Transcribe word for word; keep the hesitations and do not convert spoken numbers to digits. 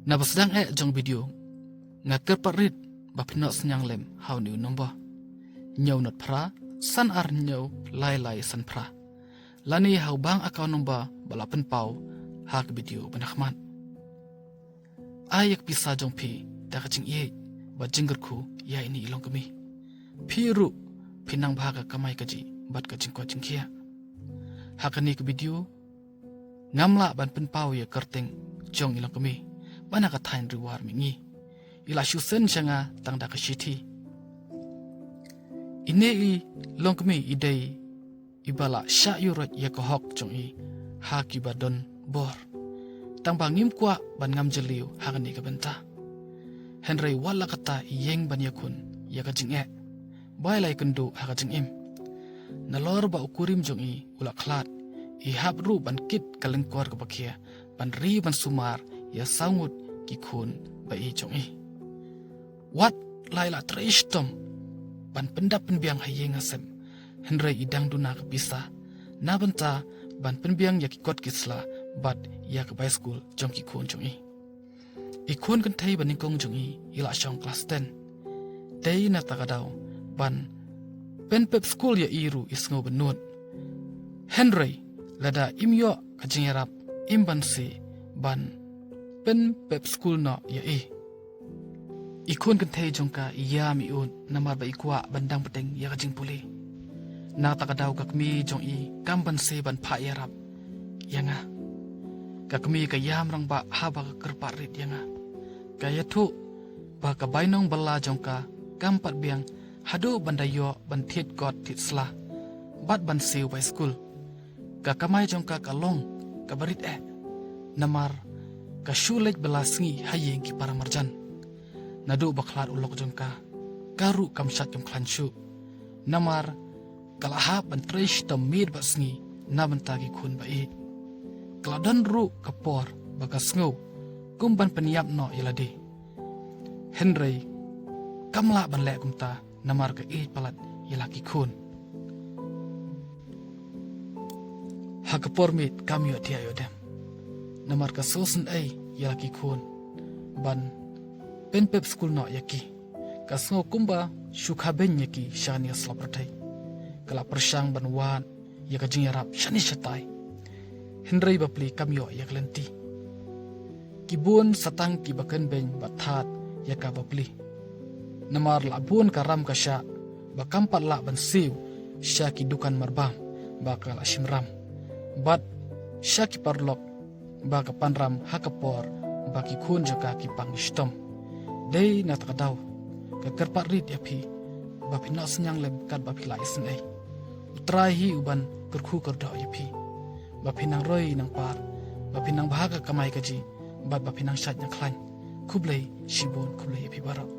Na ba sdang eh jong video, nga kyrpad rit ba phin noh synñiang lem ha une u number: hynñiew not phra san ar hynñiew lai lai san phra, lane ha u bank account number ba la pynpaw ha ka video ba na khmat. Ai ïa ka pisa jong phi da ka jingïeit bad jingkyrkhu ïa ine i longkmie. Phi ruh phi nang bha ka kamai kajih bad ka jingkoit jingkhiah. Ha kane ka video ngam lah ban pynpaw ïa ka kyrteng jong i longkmie ba na ka thaiñ Ri War Mihngi. I la shu send sha nga tang da ka shithi. Ine i longkmie i dei iba la shah ïuhroit ïa ka hok jong i ha kiba don bor. Tang ba ngim kwah ban ngam jylliew ha kane ka bynta. Hynrei wat la katta i ïeng ban ïakhun ïa ka jingeh, ba i la ïakynduh ha ka jingim. Nalor ba u kurim jong i u la khlad, i hap ruh ban kit ka lyngkor kaba khia ban ri ban sumar ïa saw ngut ki khun ba ïeit jong i. Wat la i la trei shitom ban pyndap pynbiang ha ïing ha sem, hynrei i dang duna ka pisa na bynta ban pynbiang ïa ki kot ki sla bad ïa ka bai skul jong ki khun jong i. I khun kynthei ba nyngkong jong i i la shong klas ten. Dei na kata ka daw ban pynpep skul ïa i ruh i sngew bynnud. Hynrei lada im ïoh ka jingïarap, im banse ban pynpep skul noh ïa i. I khun kynthei jong ka i ïam i ud namar ba i kwah ban dang bteng ïa ka jingpule. Na kata ka daw ka kmie jong i kam banse ban phah ïarap ïa nga. Ka kmie ka ïam rangbah haba ka kyrpad rit ïa nga. Ka ïathuh ba ka bainong bylla jong ka kam pat biang haduh ban da ïoh ban thied kot thied sla bad ban siew bai skul. Ka kamai jong ka ka long kaba rit eh, namar ka shu leit bylla sngi ha ïing ki para marjan. Naduh ba khlad u lok jong ka, ka ruh kam shait kam khlaiñ shuh, namar ka la hap ban trei shitom miet bad sngi na bynta ki khun ba ïeit. Ka la don ruh ka por ba ka sngew kum ban pynïap noh ïa lade, hynrei kam lah ban leh kumta namar ka ïeit palat ïa la ki khun. Ha ka por miet kam ïoh thiah ïoh dem, namar ka sngewsynei ïa la ki khun ban pynpep skul noh ïa ki. Ka sngew kumba shu kha beiñ ïa ki sha kane ka sla pyrthei. Ka la pyrshang ban wad ïa ka jingïarap shane shatai, hynrei bapli kam ïoh ïa ka lynti. Ki bun sa tang kiba kynbeiñ bad thad ïa ka bapli, namar la bun ka ram ka shah ba kam pat lah ban siew sha ki dukan marbam ba ka la shim ram, bad sha ki paralok ba ka pan ram ha ka por ba ki khun jong ka ki pang shitom. Dei na kata ka daw ka kyrpad rit ïa phi ba phin noh synñiang lem katba phi la isynei. U Trai hi u ban kyrkhu kyrdoh ïa phi ba phin nang roi nang par, ba phin nang bha ka kamai kajih bad ba phin nang shait nang khlaiñ. Khublei shibun, khublei ïa phi baroh.